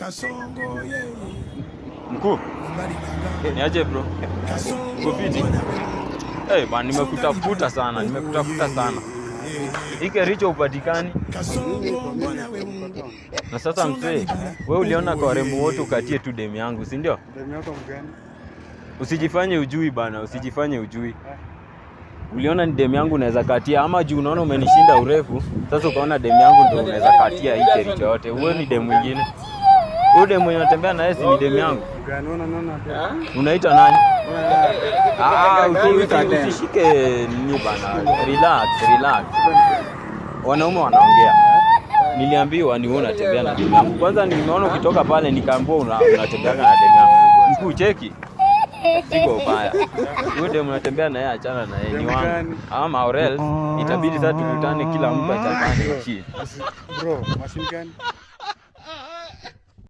Kasongo yeye. Mkuu, Mobali nanga. niaje bro? Kasongo Uko fiti? mbona we. Hey, bana nimekutafuta sana, nimekutafuta sana. Hii Kericho upatikani. Kasongo mbona we. Na sasa mzee, we uliona kwa warembo wote ukatie tu demu yangu, si ndio? Demu yako mgani? Usijifanye ujui bana, usijifanye ujui. Uliona ni demu yangu unaweza katia, ama juu unaona umenishinda urefu, sasa ukaona demu yangu ndio unaweza katia hii Kericho yote. Huyo ni demu mwingine. Huyo demu mwenye unatembea na yeye si ni demu yangu? Mgani? Unaona pia. Unaita nani? Ah, usishike nini bana. Relax, relax. Wanaume wanaongea. Niliambiwa ni wewe unatembea na demu yangu. Kwanza nimeona ukitoka pale nikaambiwa unatembea na demu yangu. Mkuu, cheki. Siko ubaya. Huyo demu unatembea na yeye, achana na yeye, ni wangu. Ama or else itabidi sasa tukutane, kila mtu achapane chini. Bro, machine gani?